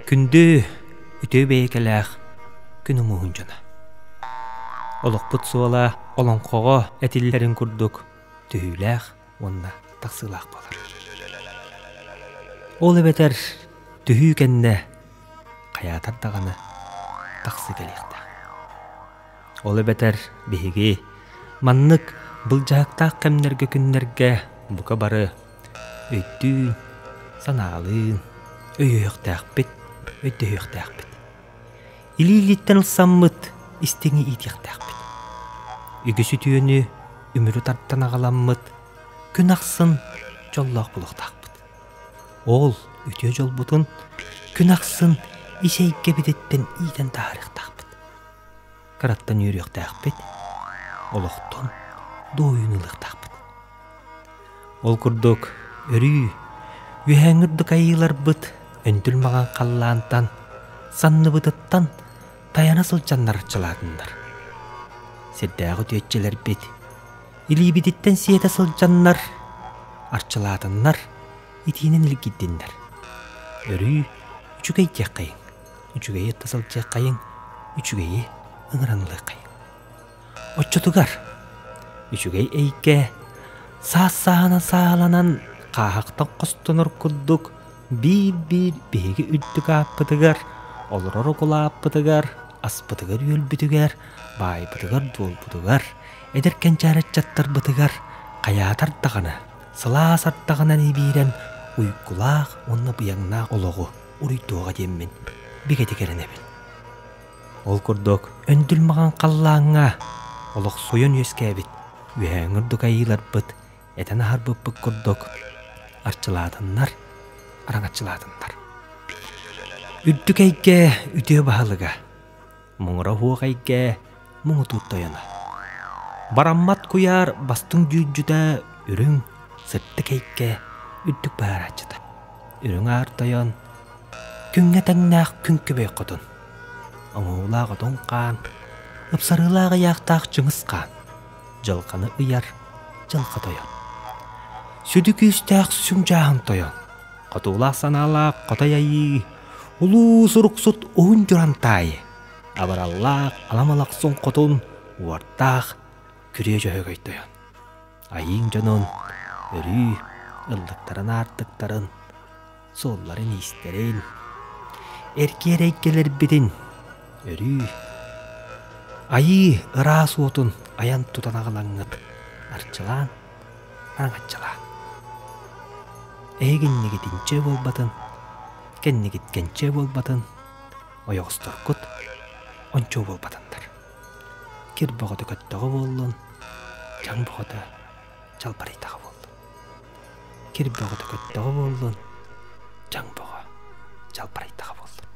Күндү, үтүө бэйэкэлээх күн умуһун дьоно. Олохпут суола олоҥхоҕо этиллэрин курдук түһүүлээх уонна тахсыылаах буолар. Ол эбэтэр түһүү кэннэ хайаатар даҕаны тахсыы кэлиэхтээх. Ол эбэтэр биһиги маннык былдьаһыктаах кэмнэргэ күннэргэ бука бары өйдүүн, санаалыын өйөһүөхтээхпит, өйдөһүөхтээхпит. Илии-илииттэн ылсаммыт истиҥи иитиэхтээхпит. Үгүс үтүөнү үмүрү тардан аҕаламмыт күн ахсын дьоллоох буолуохтаахпыт. Ол үтүө дьолбутун күн ахсын ис эйгэбититтэн иитэн таһаарыахтаахпыт. Кыраттан үөрүөхтээхпит, олохтон дуоһуйууну ылыахтаахпыт. Ол курдук, өрүү, үөһээҥҥи үрдүк айыыларбыт өндүл маҥан халлаантан, санныбытыттан тайана сылдьаннар арчылаатыннар. Сирдээҕи үтүөччүлэрбит илиибититтэн сиэтэ сылдьаннар арчылаатыннар, итиинэн илгийдиннэр. Өрүү үчүгэй диэххэйиҥ, үчүгэйи ытта сылдьыаххайыҥ, үчүгэйи ыҥыран ылыаххайыҥ. Оччотугар үчүгэй эйгэ саас-сааһынан сааһыланан хааһахтан хостонор курдук биир-биир биһиги үрдүк ааппытыгар, олорор укулааппытыгар, аспытыгар-үөлбүтүгэр, баайбытыгар-дуолбутугар, эдэр кэнчээри ыччаттарбытыгар хайаатар даҕаны сылаас ардаҕынан ибиирэн уйгулаах уонна быйаҥнаах олоҕу уруйдуоҕа диэммин бигэтик эрэнэбин. Ол курдук, өндүл маҕан халлааҥҥа олохсуйан үөскээбит үөһээҥҥи ордук айыыларбыт этэн аһарбыппыт курдук арчылаатыннар, араҥаччылаатыннар. Үрдүк эйгэ үтүө баһылыга, муҥура уһуох эйгэ муҥутуур тойоно. Бараммат куйаар бастыҥ дьүүлдьүтэ үрүҥ, сырдык эйгэ үрдүк быһаарааччыта. Үрүҥ аар тойон күҥҥэ тэҥнээх күн күбэй хотун. Оҥоһуулаах отун хаан, ыпсарыылаах ыйаахтаах Чыҥыс хаан, дьылҕаны ыйар дьылҕа тойон. Сүдү күүстээх сүҥ дьааһын тойон, хотуулаах санаалаах хотой айыы, улуу суруксут уһун дьуран таайы, абыраллаах аламалахсун хотун, уордаах күрүө дьөһөгөй тойон. Айыыҥ дьонун өрүү ыллыктарын аартыктарын суолларын-иистэрин, эргиэр эйгэлэрбитин өрүү айыы ыраас уотун айан тутан аҕалаҥҥыт арчылаан, араҥаччылаан. Эһигиннигитинчэ буолбатын, кэннигит кэнчэ буолбатын, ойоҕосторгут ончу буолбатыннар. Кир бөҕөтө көттөҕө буоллун, дьаҥ бөҕөтө чалбарыйдаҕа буоллун. Кир бөҕөтө көттөҕө буоллун, дьаҥ бөҕө чалбарыйдаҕа буоллун.